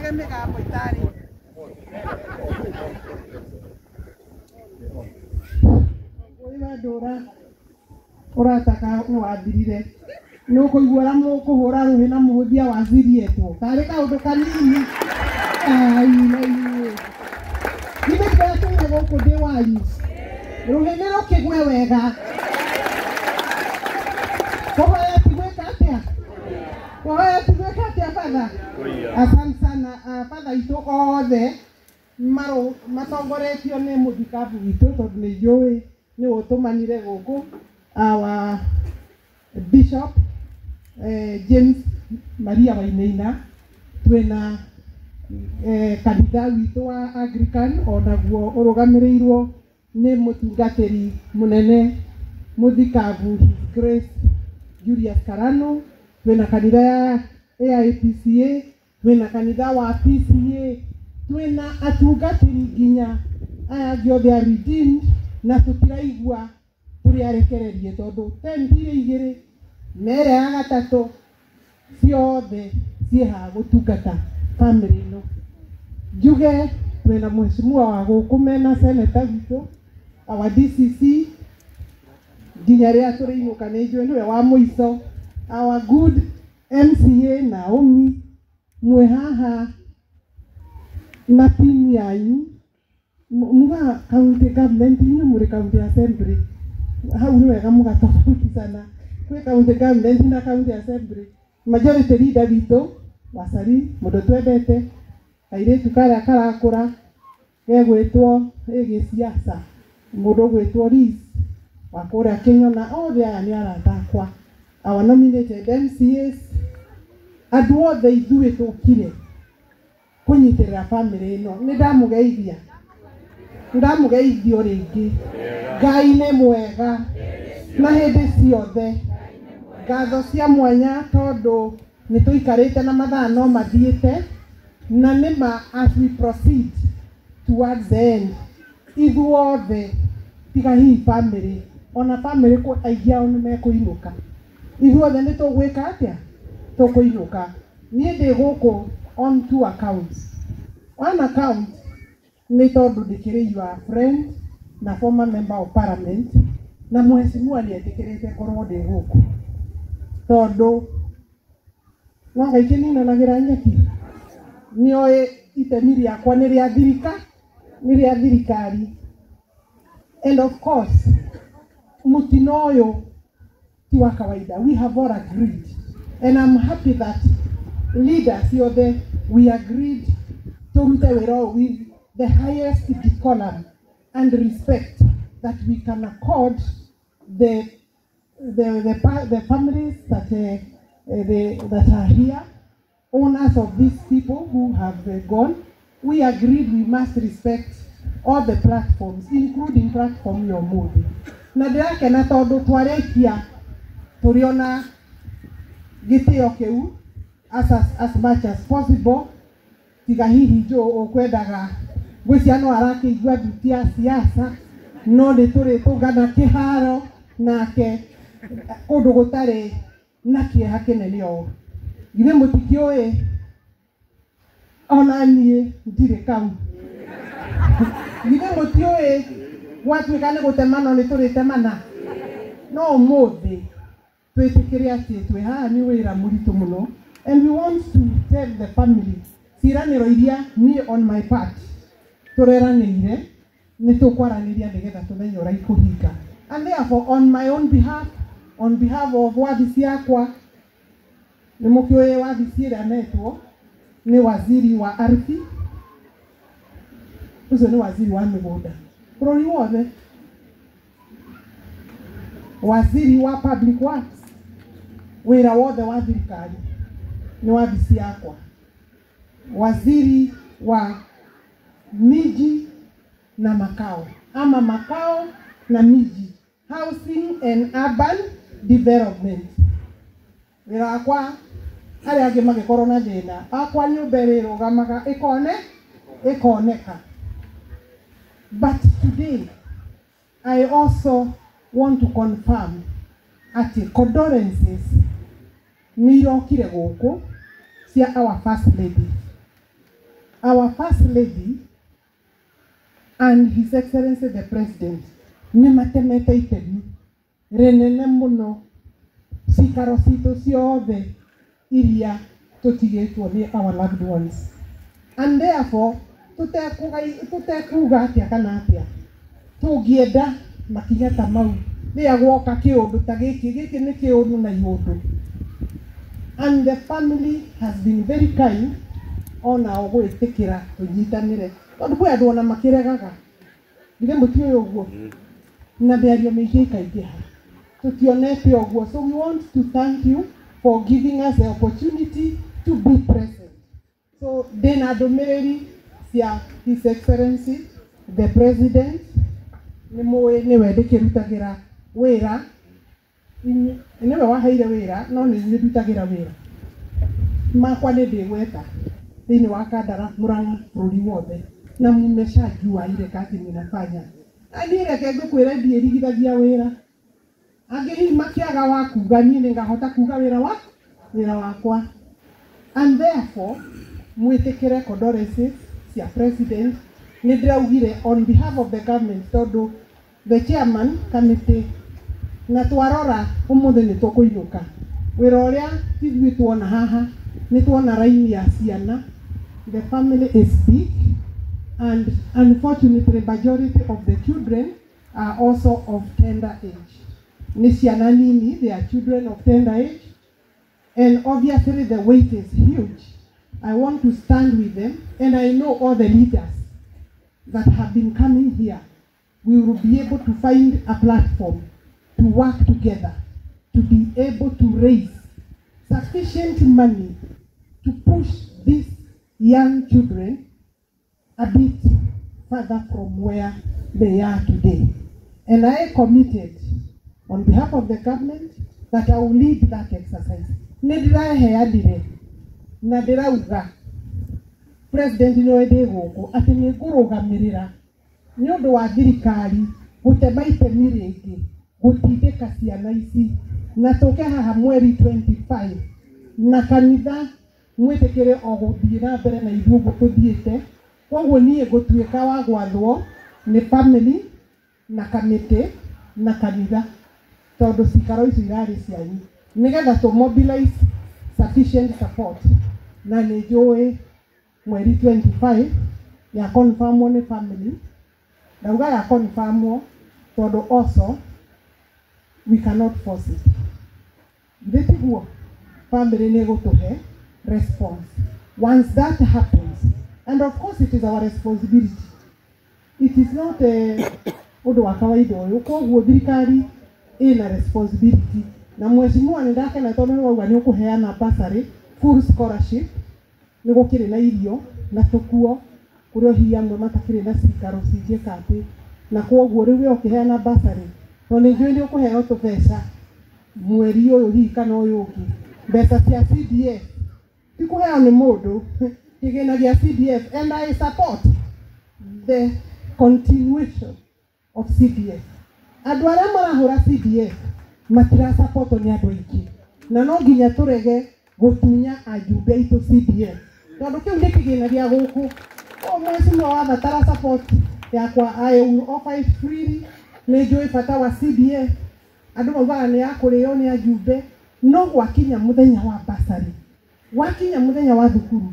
Mũtikarugage mĩgambo itarĩ. Ũyũ wa ndũra ũrataka nĩ wathirire. Nĩ ũkũigua ũrĩa mũkũhũra rũhĩ na mũhũthia waziri etwo. Karĩ kaũndũ kanini. Ai, na inyuĩ. Githĩ ndiratũire gũkũ ndĩ wanyu. Rũhĩ nĩ rũkĩgwe wega. Kũhoya ti gwĩka atĩa? Kũhoya ti gwĩka atĩa batha? Asante sana batha itũ othe matongoretio nĩ mũthikabu witũ tondũ nĩ njũĩ nĩ ũtũmanire gũkũ our Bishop James Maria Wainaina twĩna kanitha witũ wa Anglican onaguo ũrũgamĩrĩirwo nĩ mũtungatĩri mũnene mũthikabu His Grace Julius Karanu, twĩna kanitha ya AIPCA, twĩna kanitha wa PCA, twĩna atungatĩri nginya aya angĩ othe a Redeemed, na tũtiraigua tũrĩ arekererie tondũ tent iria igĩrĩ na ĩrĩa ya gatatũ ciothe ciĩ haha gũtungata family ĩno. Njuge twĩna mheshimiwa wa gũkũ mena senator witũ our DCC nginya rĩrĩa tũrĩinũka nĩ njũĩ nĩwe wa mũico, our good MCA Naomi mwĩ haha na timu yanyu. Muga county government inyuĩ mũrĩ county assembly hau nĩ wega mũgatofautisana kwĩ county government na county assembly. Majority leader witũ Wacari mũndũ twendete kairĩtu karĩa karakũra gegwĩtwo ĩgĩciaca mũndũ ũgwĩtwo Liz wa kũrĩa Kĩnyona, othe aya nĩ arata akwa, our nominated MCAs, andũ othe ithuĩ tũkire kũnyitĩrĩra family ĩno. Nĩ ndamũgeithia, ndamũgeithio rĩngĩ. Ngai nĩ mwega na hĩndĩ ciothe. Ngatho cia mwanya tondũ nĩ tũikarĩte na mathaa no mathiĩte, na nĩma as we proceed towards the end ithuothe tiga hihi family, ona family aingĩ ao nĩ mekũinũka, ithuothe nĩ tũgwĩka atĩa? Tũkũinũka. Niĩ ndĩ gũkũ on two accounts. One account nĩ tondũ ndĩkĩrĩ your friend na former member of parliament, na mheshimiwa nĩ etĩkĩrĩte ngorwo ndĩ gũkũ tondũ no Ngai kĩninanagĩra nyeki, nĩoĩ itemi rĩakwa nĩ rĩa thirika, nĩ rĩa thirikari. And of course mũtino ũyũ ti wa kawaida, we have all agreed, and I'm happy that leaders othe we agreed tũrute wĩra ũyũ with the highest decorum and respect that we can accord the families that are here, owners of these people who have gone. We agreed we must respect all the platforms, including platform ya ũmũthĩ. Na ndĩrakena tondũ twarĩkia tũrĩ ona gĩtĩo kĩu as much as possible, tiga hihi njũ ũkwendaga ngwĩciria no arakĩigua thuti ya siasa, no nĩ tũrĩtũngana kĩharo nake kũndũ gũtarĩ na kĩeha kĩnene ũũ. Githĩ mũtikĩũĩ ona niĩ ndirĩ kau? Githĩ mũtiũĩ gwatuĩka nĩ gũtemana nĩ tũrĩtemana? No ũmũthĩ twĩtĩkĩre atĩ twĩ haha nĩ wĩra mũritũ mũno, and we want to tell the family ciĩranĩro iria niĩ on my part tũreranĩire nĩ tũkwaranĩria nĩgetha tũmenye ũrĩa ikũhinga. And therefore on my own behalf, on behalf of wabici yakwa, nĩ mũkĩũĩ wabici ĩrĩa netwo nĩ waziri wa ardhi, ũcio nĩ waziri wa mĩgũnda bũrũri wothe, waziri wa public works, wĩra wothe wa thirikari nĩ wabici yakwa, waziri wa miji na makao ama makao na miji, housing and urban development, wĩra wakwa. Arĩa angĩ magĩkorwo na thĩna akwa nyũmba ĩrĩa ĩrũgamaga ĩkone ĩkoneka. But today I also want to confirm atĩ condolences nĩ irokire gũkũ cia our first lady. Our First Lady and His Excellency the President nĩ matemete itemi rĩnene mũno cikaro citũ ciothe iria tũtigĩtwo nĩ our loved ones, and therefore tũtekuga atĩa kana atĩa tũngĩenda makinya ta mau rĩrĩa gwoka kĩũndũ ta gĩkĩ. Gĩkĩ nĩ kĩũndũ na iũndũ, and the family has been very kind onao gwĩtĩkĩra tũnyitanĩre, tondũ kwĩ andũ ona makĩregaga, githĩ mũtiũĩ ũguo, na mĩario mĩingĩ ĩkaingĩha tũtionete ũguo. So we want to thank you for giving us the opportunity to be present. So ndĩna ndũmĩrĩri cia His Excellency the President. Nĩ mũĩ nĩwe ndĩkĩrutagĩra wĩra, nĩwe waheire wĩra, no nĩ inyuĩ ndutagĩra wĩra makwa. Nĩ ndĩgweta thĩinĩ wa Kandara, Murang'a, bũrũri wothe, na mmeshajua ile kazi ninafanya. Na niĩ reke ngũkwĩre, ndiĩrigithagia wĩra. Angĩ hihi makĩaga wa kuga, niĩ nĩngahota kuga wĩra wakwa. And therefore mwĩtĩkĩre condolences cia president. Nĩ ndĩraugire on behalf of the government, tondũ the chairman committee na twarora ũmũthĩ nĩ tũkũinũka. Wĩra ũrĩa ithuĩ tuona haha, nĩ tuona raini ya ciana. The family is big, and unfortunately majority of the children are also of tender age. Nĩ ciana nini, they are children of tender age, and obviously the weight is huge. I want to stand with them, and I know all the leaders that have been coming here, we will be able to find a platform to work together to be able to raise sufficient money to push these young children a bit further from where they are today. And I committed on behalf of the government that I will lead that exercise. Nĩ ndĩraheanire na ndĩrauga president nĩoĩ ndĩ gũkũ atĩ nĩ ngũrũgamĩrĩra nĩ ũndũ wa thirikari gũtema itemi rĩngĩ gũtindĩka ciana ici, na tũke haha mweri 25 na kanitha mwĩtĩkĩre o gũthiĩ na mbere na ithuĩ ũguo tũthiĩte. Koguo niĩ ngũtuĩka wa gwathwo nĩ family na kamĩtĩ na kanitha, tondũ cikaro icio irarĩ cianyu, nĩgetha tũ mobilize sufficient support. Na nĩ njũĩ mweri 25 ya confirmwo nĩ family, ndauga ya confirmwo tondũ also we cannot force it. Githĩ tiguo? Family nĩ ĩgũtũhe response. Once that happens, and of course it is our responsibility, it is not ũndũ wa kawaida ũyũ. Koguo thirikari ĩna responsibility, na mheshimiwa nĩ ndakena tondũ nĩ wauga nĩ ũkũheana bursary, full scholarship, nĩ gũkĩrĩ na irio na tũkuo kũrĩ hihi amwe matakĩrĩ na cikaro cingĩka atĩ. Na koguo rĩu we ũkĩheana bursary, tondũ nĩ njũĩ nĩ ũkũheo tũbeca mweri ũyũ hihi kana ũyũ ũngĩ, mbeca cia CDF, ti kũheo nĩ mũndũ, kĩgĩna gĩa CDF. And I support the continuation of CDF. Andũ arĩa marahũra CDF matirasapotwo nĩ andũ aingĩ, na no nginya tũrege gũtunya ajumbe aitũ CDF, tondũ kĩu nĩ kĩgĩna gĩa gũkũ. O mheshimiwa wabatara support yakwa, I will offer it freely. Nĩ njũĩ bata wa CDF. Andũ maugaga nĩ ya kũrĩo nĩ ajumbe, no gwakinya mũthenya wa basarĩ, wakinya mũthenya wa thukuru,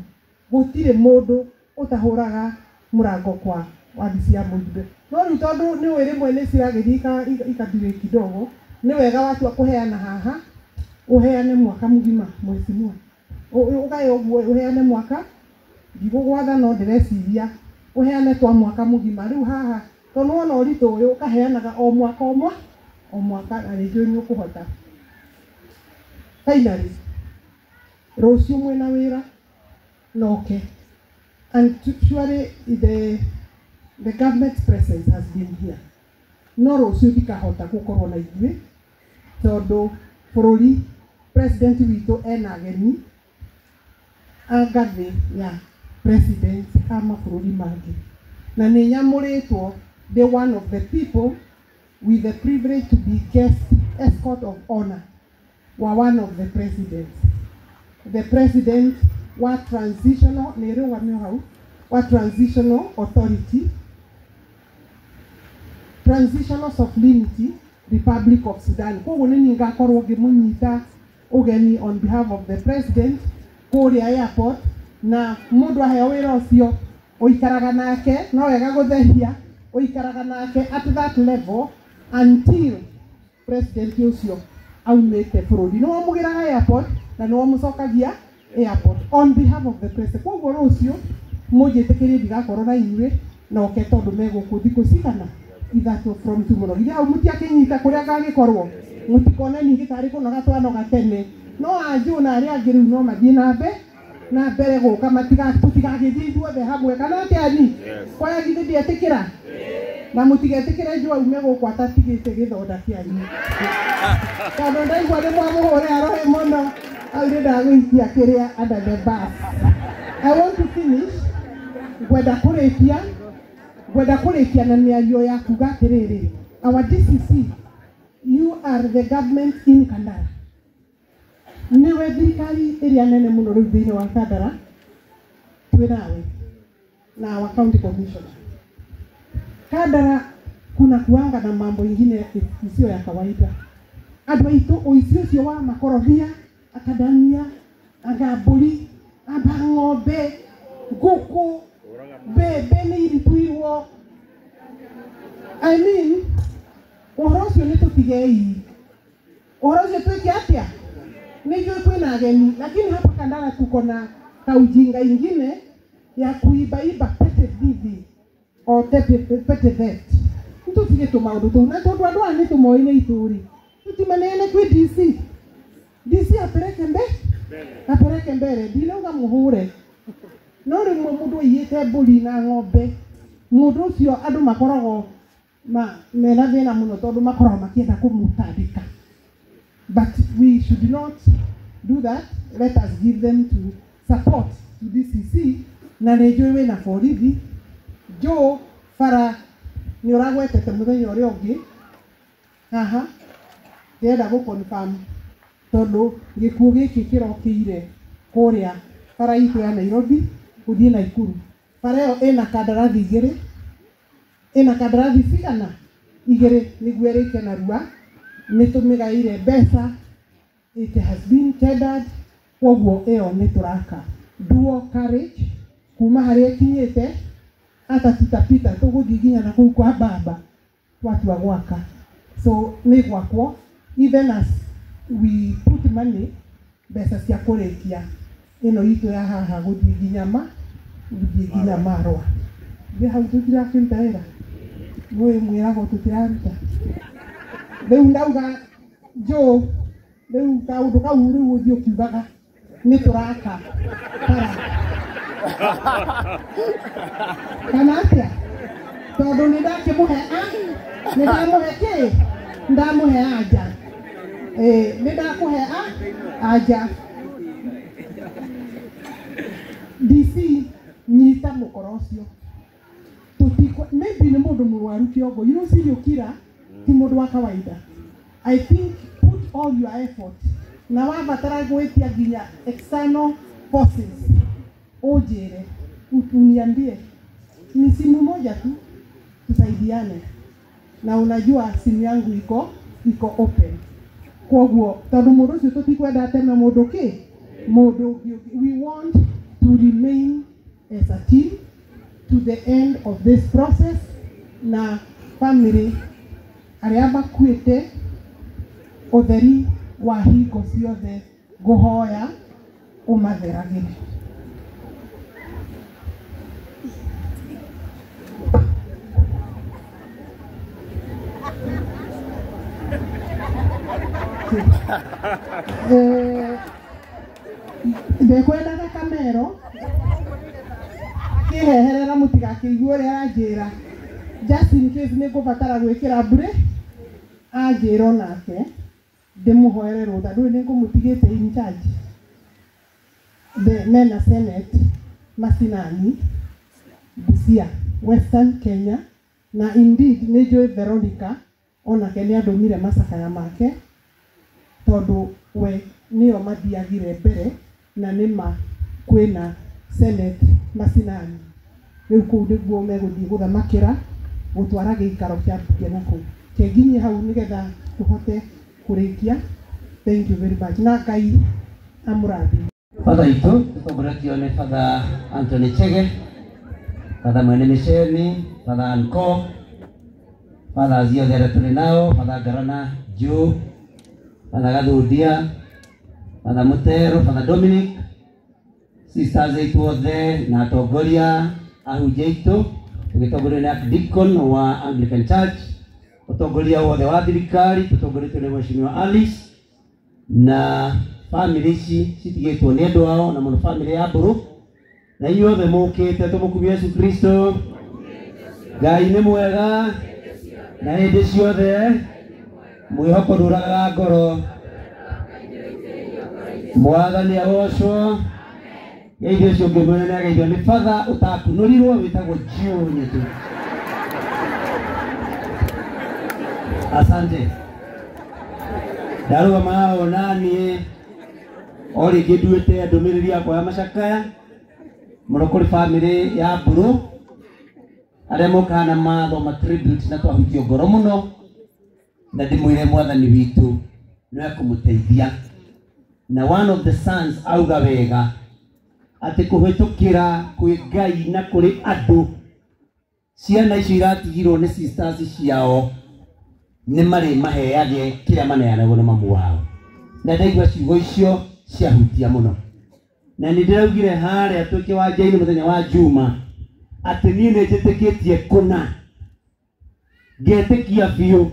gũtirĩ mũndũ ũtahũraga mũrango kwa wabici ya mũjumbe. No rĩu tondũ nĩ ũĩ rĩmwe nĩ ciragĩthiĩ ikabirĩ kidogo, nĩ wega watua kũheana haha, ũheane mwaka mũgima. Mheshimiwa, ũgae ũguo, ũheane mwaka. Ndigũgwatha, no ndĩreciria ũheane twa mwaka mũgima rĩu haha, tondũ wona ũritũ ũyũ, ũkaheanaga o mwaka o mwaka, na nĩ njũĩ nĩ ũkũhota. Finally, rũciũ mwĩna wĩra noke, and surely the government's presence has been here, no rũciũ ndikahota gũkorwo na ithuĩ, tondũ bũrũri president witũ ena ageni a ngathĩ ya president a mabũrũri mangĩ, na nĩ nyamũrĩtwo the one of the people with the privilege to be guest escort of honor wa one of the presidents, the president wa transitional, nĩ rũgamio hau wa Transitional Authority, Transitional Sovereignty Republic of Sudan. Koguo nĩ niĩ ngakorwo ngĩmũnyita ũgeni on behalf of the president kũrĩa airport, na mũndũ aheo wĩra ũcio ũikaraga nake, no wega gũtheria, ũikaraga nake at that level until president ũcio aumĩte bũrũri. Nĩ wamũgĩraga airport na nĩ wamũcokagia airport on behalf of the president. Koguo rũciũ mũnjĩtĩkĩrie ndigakorwo na inyuĩ noke tondũ megũkũ thikũ cigana 3 from tomorrow. Githĩ hau mũtiakĩnyita kũrĩa ngagĩkorwo, mũtikone ningĩ tarĩ kũnoga twanoga tene. No anjũ na arĩa angĩ rĩu no mathiĩ na mbere gũka, tũtigagĩthiĩ ithuothe hamwe kana atĩa ni? Kwaya githĩ ndietĩkĩra? Na mũtigetĩkĩre njũ aume gũkũ atatigĩte gĩthonda kĩanyu, tondũ ndaigua nĩ mwamũhũrĩra rũhĩ mũno, hau nĩ ndagũikia kĩrĩa under the bus. I want to finish. Ngwenda kũrĩkia na mĩario ya kuga atĩrĩrĩ, our DCC, you are the government in Kandara. Nĩwe thirikari ĩrĩa nene mũno rĩu thĩinĩ wa Kandara, twĩ nawe na our county commissioner. Kandara kuna kuanga na mambo ingine isiyo ya kawaida. Andũ aitũ ũici ũcio wa makorobia, akadania, anga mbũri, anga ng'ombe, ngũkũ, mbembe nĩ irituirwo. I mean, ũhoro ũcio nĩ tũtigei. Ũhoro ũcio twĩke atĩa? Nĩ njũĩ kwĩna ageni, lakini hapa Kandara tuko na kaujinga ingine ya kuibaiba petty thieving or petty theft. Nĩtũtige tũmaũndũ tũu, na tondũ andũ aya nĩ tũmoĩ nĩ itũũri, tũtimaneane kwĩ DC. DC apeleke apeleke mbere, ndinauga mũhũre. No rĩmwe mũndũ aiyĩte mbũri na ng'ombe, mũndũ ũcio andũ makoragwo mena thĩna mũno tondũ makoragwo makĩenda kũmũtandĩka. But we should not do that. Let us give them to support to DCC. Na nĩ njũĩ wĩna borithi. Joe bara nĩ ũragwetete mũthenya ũrĩa ũngĩ haha, ndĩrenda gũ confirm tondũ gĩkuũ gĩkĩ kĩrokĩire kũrĩa bara itũ ya Nairobi gũthiĩ Naikuru. Bara ĩyo ĩna kandarathi igĩrĩ, ĩna kandarathi cigana igĩrĩ nĩguo ĩrĩke narua. Nĩ tũmĩgaĩire mbeca, it has been tendered, koguo ĩyo nĩ tũraka. Dual carriage kuma harĩa ĩkinyĩte hata tutapita tũgũthiĩ nginya na kũu kwa baba twatua gwaka. So nĩ gwakwo even as we put money mbeca cia kũrĩkia ĩno itũ ya haha gũthiĩ nginya ma gũthiĩ nginya Marwa. Ithuĩ hau tũtirakĩruta wĩra, mũĩ mwĩragwo tũtiraruta. Rĩu ndauga Joe, rĩu kaũndũ kau rĩu ũthiĩ ũkiugaga nĩ tũraka bara kana atĩa, tondũ nĩ ndakĩmũhe a, nĩ ndamũhe kĩ, ndamũhe anja, nĩ ndakũhe a anja. DC nyita mũkoro ũcio, tũtikũ maybe nĩ mũndũ mũrwaru kĩongo, you know serial killer ti mũndũ wa kawaida. I think put all your effort na wabatara gwĩtia nginya external forces ũnjĩre, uniambie, ni simu moja tu tusaidiane, na unajua simu yangu iko open. Koguo tondũ mũndũ ũcio tũtikwenda ateme mũndũ kĩ mũndũ ũngĩ, we want to remain as a team to the end of this process. Na family arĩa makuĩte ũtheri wa hingo ciothe ngũhoya ũmatheragĩre. Ndekwendaga kamero kĩheherera mũtigakĩigue ũrĩa aranjĩra, just in case nĩ ngũbatara gwĩkĩra mbure anjĩra onake ndĩmũhoere rũtha, ndũĩ nĩ ngũmũtigĩte in charge. The mena Senate Masinani Busia Western Kenya, na indeed nĩ njũĩ Veronica onake nĩ andũmire macakaya make tondũ we nĩo mathiagire mbere, na nĩma kwĩna Senate Masinani. Rĩu kũu nĩguo megũthiĩ gũthamakĩra gũtwara gĩikaro kĩa mbunge na kũu. Kenginyie hau nĩgetha tũhote kũrĩkia. Thank you very much. Na Ngai amũrathime. Father itũ tũtongoretio nĩ Father Anthony Chege, Father Mwene Mĩceni, Father Anko, Father ciothe arĩa tũrĩ nao, Father Ngarana Joe, Father Gathundia, Father Mutero, Father Dominic, sisters aitũ othe na atongoria ahunjia aitũ tũgĩtongorio nĩ Archdeacon wa Anglican Church, ũtongoria wothe wa thirikari tũtongoretio nĩ Mheshimiwa Alice na family ici citigĩtwo nĩ andũ ao na mũno family ya Mbũrũ na inyuothe mũkĩte tũmũkumie Yesu Kristo. Ngai nĩ mwega na hĩndĩ ciothe, mwĩhoko ndũragaga ngoro. Mwathani agocwo. Geithio ũcio ũngĩ mwene ageithio nĩ Father ũtakunũrirwo wĩtagwo Joe Nyetu. Asante. Ndarũgama haha ona niĩ o rĩngĩ nduĩte ndũmĩrĩri yakwa ya macakaya mũno kũrĩ family ya Mbũrũ arĩa mokaga na mathoma tribute na twahutio ngoro mũno, na ndĩmwĩre mwathani witũ nĩ ekũmũteithia. Na one of the sons auga wega atĩ kũhĩtũkĩra kwĩ Ngai na kũrĩ andũ, ciana icio iratigirwo nĩ sisters ciao nĩ marĩmaheage kĩrĩa maneanagwo nĩ mamu wao. Na ndaigua ciugo icio ciahutia mũno, na nĩ ndĩraugire harĩa twĩ kĩwanja-inĩ mũthenya wa Juma atĩ niĩ nĩ njĩtĩkĩtie kũna, ngetĩkia biũ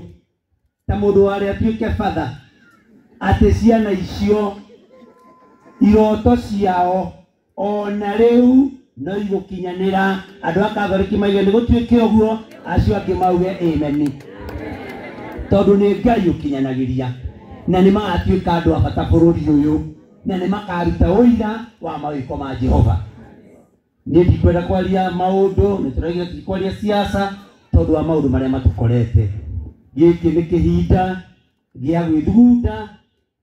ta mũndũ warĩa atuĩke batha atĩ ciana icio iroto ciao ona rĩu no igũkinyanĩra. Andũ a Katholiki mauge nĩ gũtuĩke ũguo, acio angĩ mauge amen, tondũ nĩ Ngai ũkinyanagĩria, na nĩ magatuĩka andũ a bata bũrũri ũyũ, na nĩ makaruta ũira wa mawĩko ma Jehova. Niĩ ndikwenda kwaria maũndũ, nĩ tũraigire tikwaria siasa tondũ wa maũndũ marĩa matũkorete. Gĩkĩ nĩ kĩhinda gĩa gwĩthugunda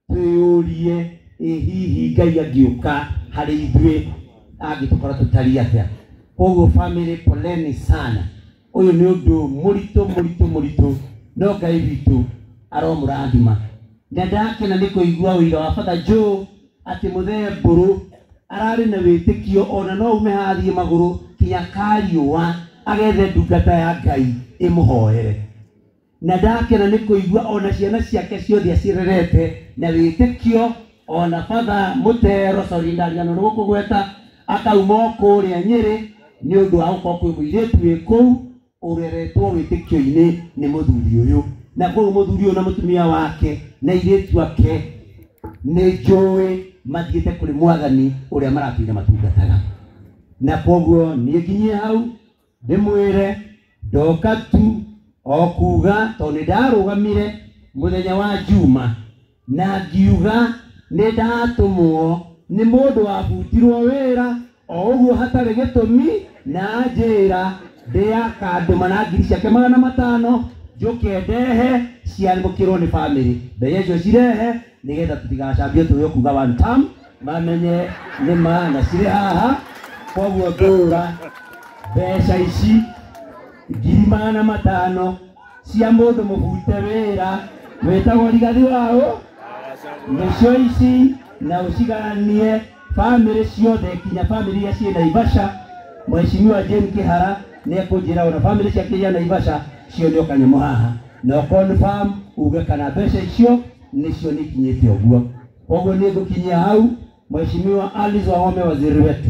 twĩyũrie, ĩ hihi Ngai angĩũka harĩ ithuĩ angĩtũkora tũtariĩ atĩa? Koguo family, poleni sana, ũyũ nĩ ũndũ mũritũ mũritũ mũritũ, no Ngai witũ aromũrathima. Na ndakena nĩ kũigua ũira wa Father Joe atĩ mũthee Mbũrũ ararĩ na wĩtĩkio ona no ume hathiĩ magũrũ kinya kariũa agethe ndungata ya Ngai ĩmũhoere. Na ndakena nĩ kũigua ona ciana ciake ciothe acirerete na wĩtĩkio, ona Father Mutero, sorry ndariganĩrwo nĩ gũkũgweta, akauma o kũrĩa Nyĩrĩ nĩ ũndũ wa gũkorwo kwĩ mũirĩtu wĩ kũu ũreretwo wĩtĩkio-inĩ nĩ mũthuri ũyũ. Na koguo mũthuri ũyũ na mũtumia wake na airĩtu ake nĩ njũĩ mathiĩte kũrĩ mwathani ũrĩa maratũire matungataga. Na koguo niĩ nginyie hau ndĩmwĩre ndoka tu o kuga tondũ nĩ ndarũgamire mũthenya wa Juma na ngiuga nĩ ndatũmwo nĩ mũndũ wabutirwo wĩra o ũguo hatarĩ gĩtũmi, na anjĩra ndĩakandũma na ngiri ciake 500 njũke ndehe ciamũkĩrwo nĩ family, mbeca icio cirehe nĩgetha tũtigacambio tũrĩ kuga one term, mamenye nĩ ma na cirĩ haha. Koguo ngũra mbeca ici ngiri 500 cia mũndũ mũbute wĩra wĩtagwo Rigathi wao nĩcio ici, na ũcigayanie family ciothe kinya family iria ciĩ Naivasha. Mheshimiwa Jane Kihara nĩ ekũnjĩra ona family ciake iria Naivasha cionio kanyamũ haha, na confirm uge kana mbeca icio nĩcio nĩ ikinyĩte ũguo. Koguo nĩ ngũkinyia hau. Mheshimiwa Alice Wahome, waziri wetu,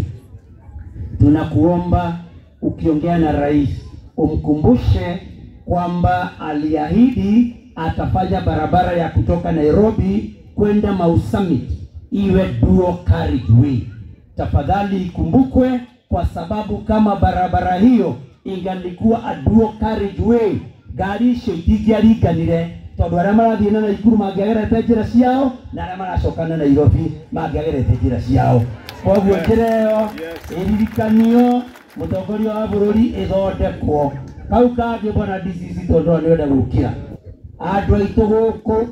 tunakuomba ukiongea na rais umkumbushe kwamba aliahidi atafanya barabara ya kutoka Nairobi kwenda Mau Summit iwe dual carriageway. Tafadhali ikumbukwe, kwa sababu kama barabara hiyo ingalikuwa a dual carriageway, ngari icio itingĩaringanire, tondũ arĩa marathiĩ na Naikuru mangĩagerete njĩra ciao na arĩa maracoka na Nairobi mangĩagerete njĩra ciao. Koguo njĩra ĩyo ĩririkanio mũtongoria wa bũrũri ĩthondekwo. Kau kangĩ bwana DCC, tondũ nĩ wenda gũkĩra andũ aitũ gũkũ,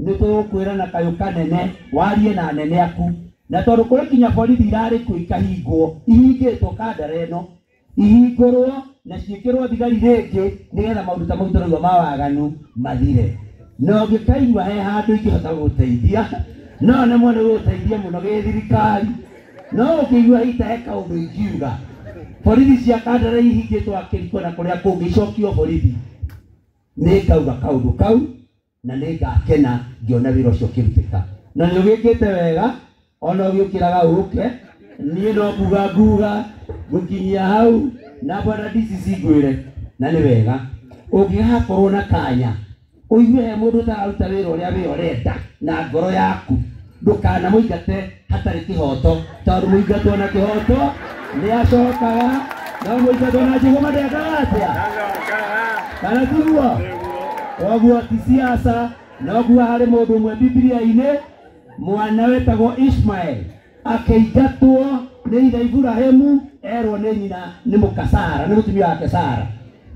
nĩ tũgũkwĩra na kayũ kanene warie na anene aku, na tondũ kũrĩ kinya borithi irarĩ kuo ikahingwo ihingĩtwo kandara ĩno, Ihingũrwo na ciĩkĩrwo thigari rĩngĩ nĩgetha maũndũ ta mau tũraigua ma waganu mathire. Na ũngĩkaigua he handũ ingĩhota gũgũteithia, no nemwo nĩ gũgũteithia mũno gĩthirikari. No ũngĩigua hihi ta he kaũndũ ingiuga, borithi cia Kandara ihingĩtwo akĩriko na kũrĩa kũngĩ icokio borithi, nĩ ngauga kaũndũ kau na nĩ ngakena ngĩona wĩra ũcio ũkĩrutĩka. Na nĩ ũgĩkĩte wega ona ũgĩũkĩraga ũke, niĩ no kuga nguga ngũkinyia hau na bwana DCC ngwĩre, na nĩ wega ũngĩgakorwo na kanya ũigue he mũndũ ũtararuta wĩra ũrĩa we ũrenda na ngoro yaku, ndũkanamũingate hatarĩ kĩhoto, tondũ mũingatwo na kĩhoto nĩ acokaga, no mũingatwo na njũgũma ndekaga atĩa? Kana tiguo? Koguo ti siasa, no kuga harĩ mũndũ ũmwe Bibilia-inĩ mwana wetagwo Ishmael akĩingatwo nĩ ithe Iburahĩmu, erwo nĩ nyina nĩ mũka Sara, nĩ mũtumia wake Sara.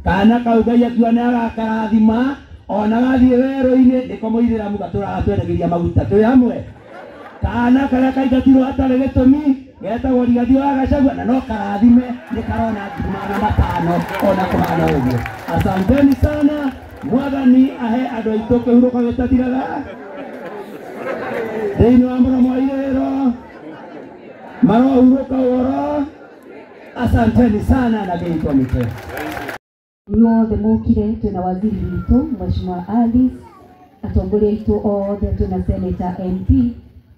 Kana kau Ngai akiuga nĩ agakarathima ona gathiĩ werũ-inĩ, nĩko mũithĩramu gatũraga twendagĩria maguta twĩ hamwe. Kana karĩa kaingatirwo hatarĩ gĩtũmi getagwo Rigathi wa Gachagua, na no karathime nĩ karona 500,000 ona kũhana ũguo. Asanteni sana, Mwathani ahe andũ aitũ kĩhurũko gĩtathiraga thĩinĩ wa mũromo wa irĩro, marohurũka ũhoro. Asanteni sana na gĩitwo mĩtwe. Inyuothe mokire, twĩna waziri witũ Mheshimiwa Alice, atongoria aitũ othe, twĩna senator, MP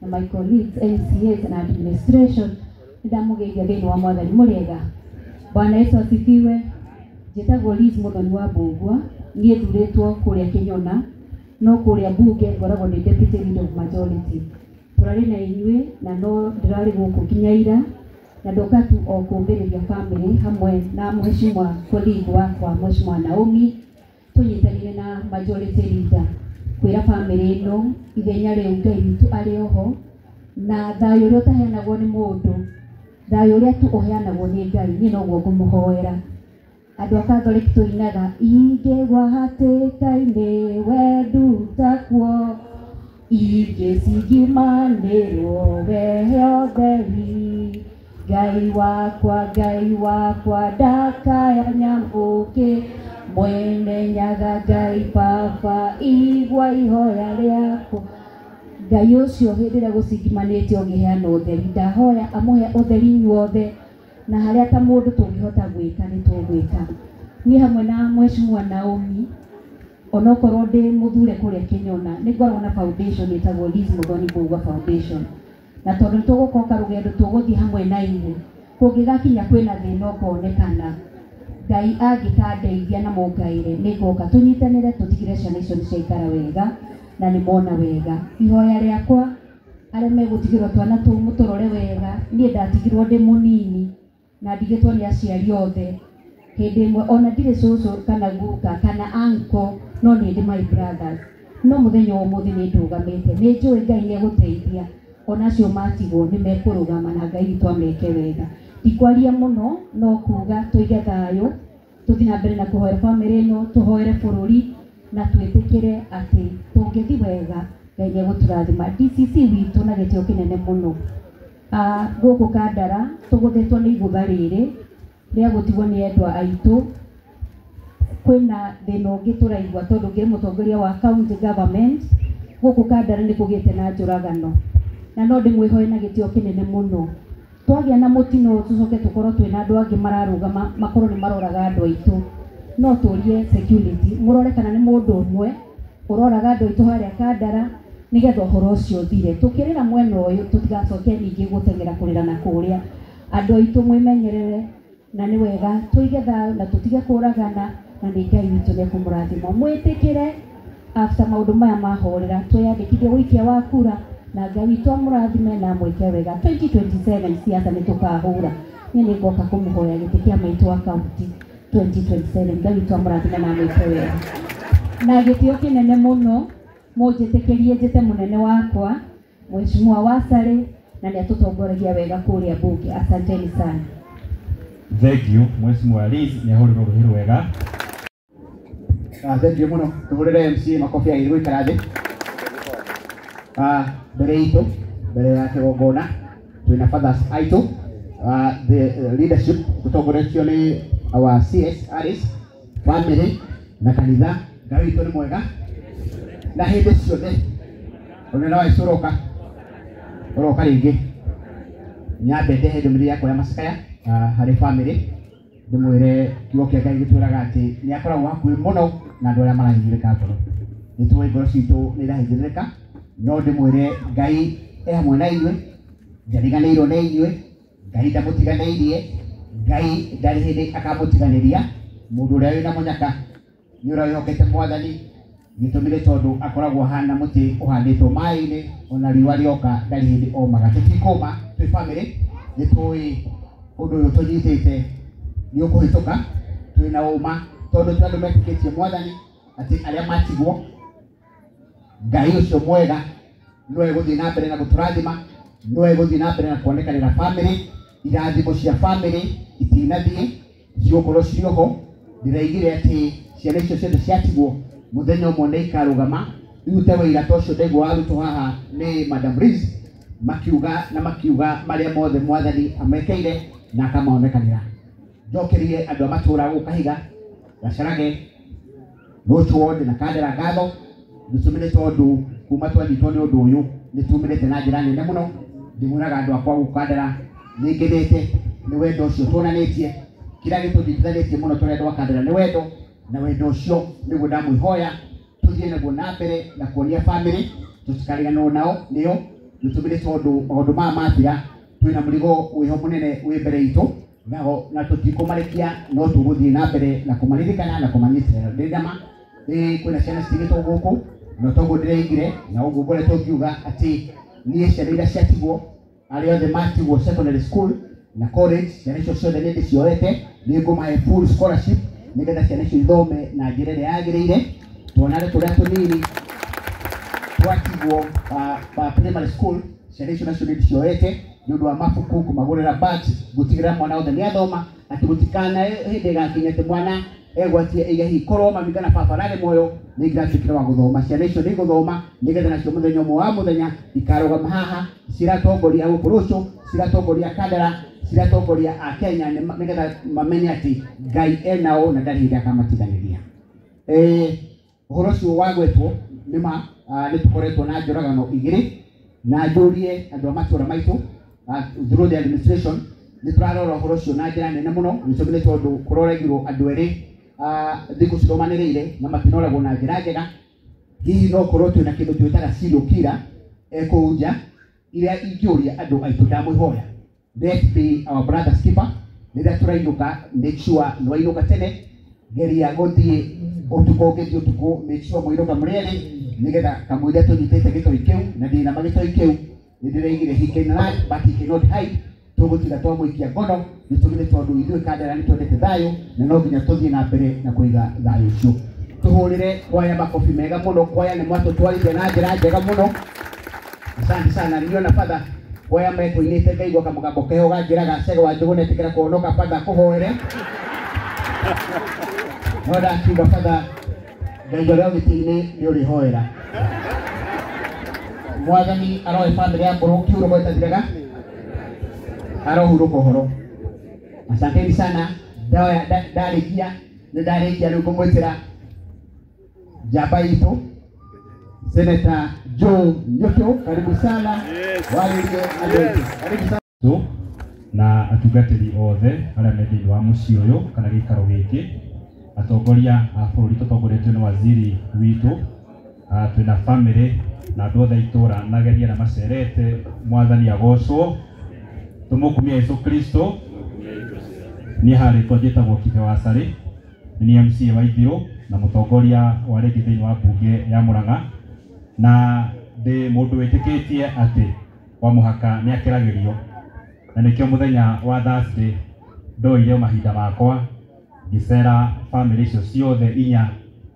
na my colleagues MCAs na administration. Nĩndamũgeithia thĩinĩ wa Mwathani. Mũrĩega? Bwana Yesu asifiwe. Njĩtagwo Liz Muthoni wa Mbũgua, niĩ thurĩtwo kũrĩa Kĩnyona, no kũrĩa mbunge ngoragwo ndĩ deputy leader of majority. Tũrarĩ na inyuĩ na no ndĩrarĩ gũkũ nginya ira, na ndoka tu o kũmbĩrĩria family hamwe na mheshimiwa colleague wakwa Mheshimiwa Naomi, tũnyitanire na majority leader kwĩra family ĩno ithenya rĩu Ngai witũ arĩ oho, na thayũ ũrĩa ũtaheanagwo nĩ mũndũ, thayũ ũrĩa tu ũheanagwo nĩ Ngai. Niĩ noguo ngũmũhoera. Andũ a Catholic tũinaga ingĩgwa hatĩka-inĩ wenduta kuo, ingĩcingimanĩrwo wehe ũtheri, Ngai wakwa, Ngai wakwa, ndakaya nyamũkĩ, mwene Nyaga Ngai baba, igua ihoya rĩakwa. Ngai ũcio hĩndĩ ĩrĩa gũcingimanĩte ũngĩheana ũtheri, ndahoya amũhe ũtheri inyuothe, na harĩa ta mũndũ tũngĩhota gwĩka nĩ tũgwĩka. Niĩ hamwe na Mheshimiwa Naomi, onokorwo ndĩ mũthure kũrĩa Kĩnyona, nĩ ngoragwo na foundation ĩtagwo Liz Muthoni Mbũgua Foundation, na tondũ nĩ tũgũkoka rũgendo tũgũthiĩ hamwe na inyuĩ, kũngĩgakinya kwĩna thĩna ũkonekana, Ngai angĩkandeithia na mũngaĩre, nĩ ngoka tũnyitanĩre tũtigĩre ciana icio nĩ ciaikara wega na nĩ mona wega. Ihoya rĩakwa, arĩa megũtigĩrwo twana tũu mũtũrore wega. Niĩ ndatigirwo ndĩ mũnini na ndigĩtwo nĩ aciari othe hĩndĩ ĩmwe, ona ndirĩ cũcũ kana guka kana uncle, no nĩ ndĩ my brothers. No mũthenya wa ũmũthĩ nĩ ndũgamĩte, nĩ njũĩ Ngai nĩ egũteithia, ona acio matigwo nĩ mekũrũgama na Ngai witũ ameke wega. Ndikwaria mũno, no kuga tũige thayũ, tũthiĩ na mbere na kũhoera bamĩrĩ ĩno, tũhoere bũrũri na twĩtĩkĩre atĩ tũngĩthiĩ wega Ngai nĩ egũtũrathima. DCC witũ na gĩtĩo kĩnene mũno, gũkũ Kandara tũgũthĩtwo nĩ igũtha rĩrĩ rĩa gũtigwo nĩ endwa aitũ. Kwĩna thĩna ũngĩ tũraigua tondũ ngĩrĩ mũtongoria wa county government, gũkũ Kandara nĩ kũgĩte na njũragano, na no ndĩmwĩhoe na gĩtĩo kĩnene mũno, twagĩa na mũtino tũcoke tũkorwo twĩna andũ angĩ mararũgama makorwo nĩ maroraga andũ aitũ. No tũrie security mũrore kana nĩ mũndũ ũmwe ũroraga andũ aitũ harĩa Kandara, nĩgetha ũhoro ũcio ũthire. Tũkĩrĩra mwena ũyũ tũtigacoke ningĩ gũteng'era kũrĩra na kũrĩa. Andũ aitũ mwĩmenyerere, na nĩ wega tũige thayũ na tũtige kũragana, na nĩ Ngai witũ nĩ ekũmũrathima. Mwĩtĩkĩre after maũndũ maya mahorera twĩyandĩkithie gũikia wa kura, na Ngai witũ amũrathime na amwĩke wega. 2027 siasa nĩ tũkahũra. Niĩ nĩ ngoka kũmũhoya gĩtĩ kĩa maitũ wa county 2027. Ngai witũ amũrathime na amwĩke wega. Na gĩtĩo kĩnene mũno, mũnjĩtĩkĩrie njĩte mũnene wakwa Mheshimiwa Wasarĩ, na nĩ atũtongoragia wega kũrĩa mbunge. Asanteni sana. Thank you, Mheshimiwa Liz, nĩ ahũrĩrwo rũhĩ rwega. Thank you mũno. Tũhũrĩre MC makobi agĩthiĩ gũikara thĩ. Mbere itũ, mbere ya kĩgongona, twĩna fathers aitũ the leadership tũtongoretio nĩ our CS Alice, family na kanitha. Ngai witũ nĩ mwega na hĩndĩ ciothe. Ũnene wa Jesũ ũroka ũroka rĩngĩ. Nyambe ndehe ndũmĩrĩri yakwa ya macakaya harĩ family, ndĩmwĩre kiugo kĩa Ngai gĩtwĩraga atĩ nĩ akoragwo hakuhĩ mũno na andũ arĩa marahinyĩrĩrĩka ngoro. Nĩ tũĩ ngoro citũ nĩ irahinyĩrĩrĩka, no ndĩmwĩre Ngai e hamwe na inyuĩ, ndariganĩirwo nĩ inyuĩ, Ngai ndamũtiganĩirie, Ngai ndarĩ hĩndĩ akamũtiganĩria. Mũndũ ũrĩa wĩna mũnyaka nĩ ũrĩa wĩhokete Mwathani, gĩtũmi nĩ tondũ akoragwo ahana mũtĩ ũhandĩtwo maĩ-inĩ, ona riũa rĩoka ndarĩ hĩndĩ omaga. Tũtikũma twĩ family, nĩ tũĩ ũndũ ũyũ tũnyitĩte nĩ ũkũhĩtũka, twĩna ũma tondũ twĩ andũ metĩkĩtie Mwathani atĩ arĩa matigwo Ngai ũcio mwega no egũthiĩ na mbere na gũtũrathima, no egũthiĩ na mbere na kuonekanĩra family. Irathimo cia family itinathiĩ, cigũkorwo cirĩ oho. Ndĩraigire atĩ ciana icio ciothe ciatigwo mũthenya ũmwe nĩ ikarũgama irute wĩira ta ũcio ndaigua warutwo haha nĩ Madam Liz, makiuga na makiuga marĩa mothe Mwathani amekeire na akamaonekanĩra. Njokerie andũ a matũũra gũkũ Kahiga, Gacarage, Rũciũ ward na Kandara ngatho gĩtũmi nĩ tondũ kuma twanyitwo nĩ ũndũ ũyũ nĩ tumĩrĩte na njĩra nene mũno. Ndĩmwĩraga andũ akwa gũkũ Kandara nĩ ngenete nĩ wendo ũcio tuonanĩtie. Kĩrĩa gĩtũnyitithanĩtie mũno tũrĩ andũ a Kandara nĩ wendo, na wendo ũcio nĩguo ndamwĩhoya tũthiĩ naguo na mbere na kuonia family tũtikariganĩrwo nao nĩo. Gĩtũmi nĩ tondũ maũndũ maya mathira twĩna mũrigo wĩho mũnene wĩ mbere itũ, nao na tũtikũmarekia, no tũgũthiĩ na mbere na kũmaririkana na kũmanyitĩrĩra. Ndĩ nama kwĩna ciana citigĩtwo gũkũ, no toguo ndĩraigire na ũguo ngoretwo ngiuga atĩ niĩ ciana iria ciatigwo, arĩa othe matigwo secondary school na college, ciana icio ciothe nĩ ndĩcioete, nĩ ngũmahe full scholarship nĩgetha ciana icio ithome na njĩra ĩrĩa yagĩrĩire. Twana tũrĩa tũnini twatigwo primary school, ciana icio nacio nĩ ndĩcioete nĩ ũndũ wa mabuku, kũmagũrĩra bags, gũtigĩrĩra mwana wothe nĩ athoma, atĩ gũtikana hĩndĩ ĩgakinya atĩ mwana egwatie eiga hihi korwo mami kana baba ararĩ muoyo nĩ ingĩratuĩkire wa gũthoma. Ciana icio nĩ igũthoma nĩgetha nacio mũthenya ũmwe wa mũthenya ikarũgama haha ciratongoria gũkũ rũciũ, ciratongoria Kandara, ciratongoria a Kenya, nĩgetha mamenye atĩ Ngai enao na ndarĩ hĩndĩ akamatiganĩria. Ũhoro ũcio wagwetwo nĩ ma nĩ tũkoretwo na njũragano igĩrĩ, na njũrie andũ a matũũra maitũ through the administration nĩ tũrarora ũhoro ũcio na njĩra nene mũno. Gĩtũmi nĩ tondũ kũroragirwo andũ erĩ thikũ ciromanĩrĩire na matinoragwo na njĩra njega. Hihi no korwo twĩna kĩndũ twĩtaga serial killer kũu nja, iria ingĩũria andũ aitũ ndamwĩhoya, let be our brother's keeper. Rĩrĩa tũrainũka, make sure nĩ wainũka tene, geria gũthiĩ ũtukũ, ũngĩthiĩ ũtukũ make sure mwainũka mũrĩ erĩ, nĩgetha kamũira tũnyitĩte gĩtoi kĩu na ndĩna magĩtoi kĩu nĩ ndĩraigire he can run but he cannot hide. Tũgũtiga twamũikia ngono. Gĩtũmi nĩ tondũ ithuĩ Kandara nĩ twendete thayũ na no nginya tũthiĩ na mbere na kũiga thayũ ũcio. Tũhũrĩre kwaya makobi mega mũno. Kwaya nĩ mwatũtwarithia na njĩra njega mũno, asante sana. Niliona father kwaya mekũinĩte ngaigua kamũgambo keho ganjĩraga Cege wa Njũgũ netĩkĩra kũhonoka, father kũhoere no ndakiuga father Ngai ũrĩa ũgĩtĩ-inĩ nĩ ũrĩhoera. Mwathani arohe family ya Mbũrũ kĩhurũko ĩtathiraga, arohurũka ũhoro. Asanteni sana. Ndarĩkia nĩ ndarĩkia rĩu ngũmwĩtĩra njamba itũ Senator Joe Nyutu, karibu sana. Warĩrie andũ aitũ, karibu sana. Tu na atungatĩri othe arĩa me thĩinĩ wa mũciĩ ũyũ kana gĩikaro gĩkĩ, atongoria a bũrũri tũtongoretio nĩ waziri witũ, twĩna family na andũ othe a itũũra na ageria na macerete. Mwathani agocwo, tũmũkumia Jesũ Kristo. Niĩ harĩtwo njĩtagwo Kibe wa Carĩ, nĩ niĩ MCA wa Ithiũ na mũtongoria wa rĩngĩ thĩinĩ wa mbunge ya Murang'a, na ndĩ mũndũ wĩtĩkĩtie atĩ wa mũhaka nĩ akĩragĩrio, na nĩkĩo mũthenya wa Thursday ndoire mahinda makwa ngĩcera family icio ciothe inya,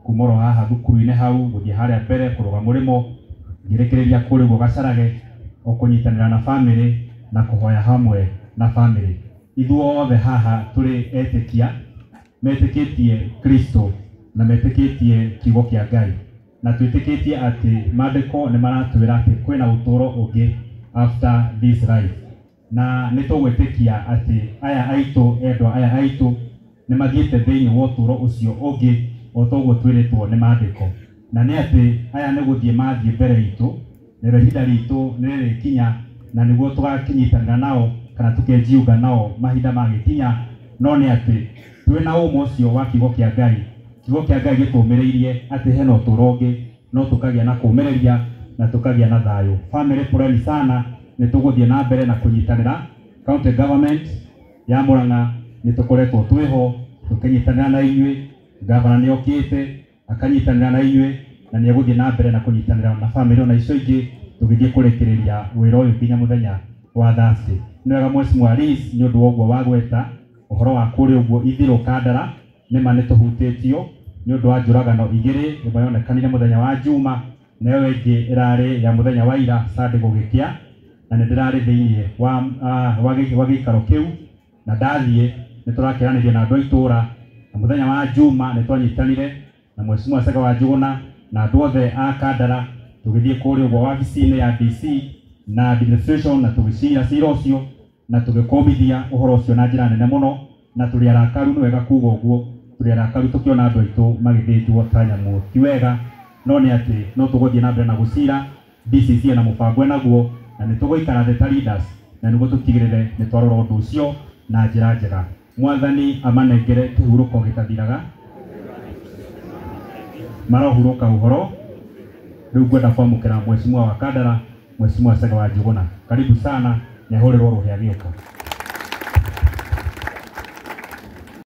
kuma oro haha thukuru-inĩ hau gũthiĩ harĩa mbere kũrũga mũrĩmo ngĩrĩkĩrĩria kũrĩa ũguo Gacarage, o kũnyitanĩra na family na kũhoya hamwe na family. Ithuothe haha tũrĩ etĩkia metĩkĩtie Kristo na metĩkĩtie kiugo kĩa Ngai, na twĩtĩkĩtie atĩ maandĩko nĩ maratwĩra atĩ kwĩna ũtũũro ũngĩ after this life. Na nĩ tũgwĩtĩkia atĩ aya aitũ endwa aya aitũ nĩ mathiĩte thĩinĩ wa ũtũũro ũcio ũngĩ o toguo twĩrĩtwo nĩ maandĩko. Na nĩ atĩ aya nĩ gũthiĩ mathiĩ mbere itũ, narĩo ihinda ritũ nĩ rĩrĩkinya na nĩguo tũgakinyitanĩra nao kana tũkejiunga nao mahinda magĩkinya. No nĩ atĩ twĩna ũma ũcio wa kiugo kĩa Ngai, kiugo kĩa Ngai gĩtũmĩrĩirie atĩ hena ũtũũro ũngĩ, no tũkagĩa na kũũmĩrĩria na tũkagĩa na thayũ. Family, poleni sana, nĩ tũgũthiĩ na mbere na kũnyitanĩra. County government ya Murang'a nĩ tũkoretwo twĩho tũkĩnyitanĩra na inyuĩ. Gavana nĩ okĩte akanyitanĩra na inyuĩ na nĩ egũthiĩ na mbere na kũnyitanĩra na family ona icio ingĩ tũgĩthiĩ kũrĩkĩrĩria wĩra ũyũ nginya mũthenya wa Thursday. Nĩ wega Mheshimiwa Liz nĩ ũndũ wa ũguo wagweta ũhoro wa kũrĩa ũguo ithirũ Kandara, nĩma nĩ tũhutĩtio nĩ ũndũ wa njũragano igĩrĩ, ĩmwe yonekanire mũthenya wa Juma na ĩyo ĩngĩ ĩrarĩ ya mũthenya wa ira Sunday gũgĩkĩa, na nĩ ndĩrarĩ thĩinĩ wa gĩikaro kĩu na ndathiĩ nĩ tũrakĩranĩria na andũ a itũũra, na mũthenya wa Juma nĩ twanyitanire na Mheshimiwa Sega wa Njũgũna na andũ othe a Kandara tũgĩthiĩ kũrĩa ũguo wabici-inĩ ya DC na administration na tũgĩcira cira ũcio na tũgĩkũmithia ũhoro ũcio na njĩra nene mũno, na tũrĩ arakaru, nĩ wega kuga ũguo, tũrĩ arakaru tũkĩona andũ aitũ magĩthĩnjwo ta nyamũ, ti wega. No nĩ atĩ no tũgũthiĩ na mbere na gũcira, DCC ena mũbango enaguo na nĩ tũgũikara thĩ ta leaders na nĩguo tũtigĩrĩre nĩ twarora ũndũ ũcio na njĩra njega. Mwathani amanengere kĩhurũko gĩtathiraga, marohurũka ũhoro. Rĩu ngwenda kwamũkĩra Mheshimiwa wa Kandara, Mheshimiwa Sega wa Njũgũna. Karibu sana, nĩ ahũrĩrwo rũhĩ agĩũka.